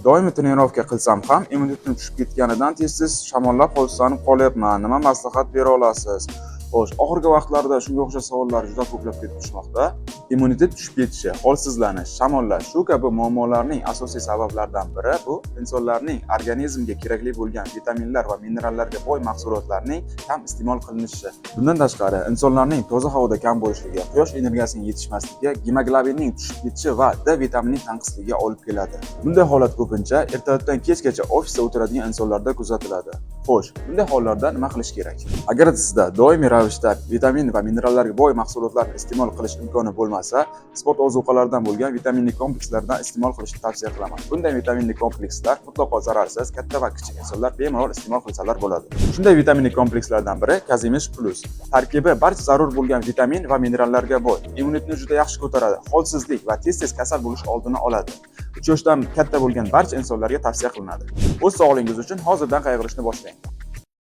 Doimiy тренировка qilsam ham immunitetim tushib ketganidan tez-tez shamollab, holsizlanib qolyapman. Nima maslahat bera olasiz? Xo'sh, oxirgi vaqtlarda shunga o'xshash savollar juda ko'plab kelib tushmoqda. Immunitet tushib ketishi, holsizlanish, shamollash, shu kabi muammolarning asosiy sabablaridan biri bu insonlarning organizmga kerakli bo'lgan vitaminlar va minerallarga boy mahsulotlarning kam iste'mol qilinishi. Bundan tashqari, insonlarning toza havoda kam bo'lishligi, quyosh energiyasining yetishmasligi gemoglobinning tushib ketishi va D vitaminining tanqisligiga olib keladi. Bunday holat ko'pincha ertalabdan kechgacha ofisda o'tiradigan insonlarda kuzatiladi. Xo'sh, bunday hollarda nima qilish kerak? Agar sizda doimiy ravishda vitamin va minerallarga boy mahsulotlarni iste'mol qilish imkoni bo'lmasa, sport ozuqalaridan bo'lgan vitaminli komplekslardan iste'mol qilishni tavsiya qilaman. Bunday vitaminli komplekslar mutlaqo zararsiz, katta va kichik insonlar bemalol iste'mol qilsalar bo'ladi. Shunday vitaminli komplekslardan biri Kazimish Plus. Tarkibi barcha zarur bo'lgan vitamin va minerallarga boy. Immunitetni juda yaxshi ko'taradi, holsizlik va tez-tez kasal bo'lish oldini oladi. 3 yoshdan katta bo'lgan barcha insonlarga tavsiya qilinadi. O'z sog'lig'ingiz uchun hozirdan qayg'urishni boshlang.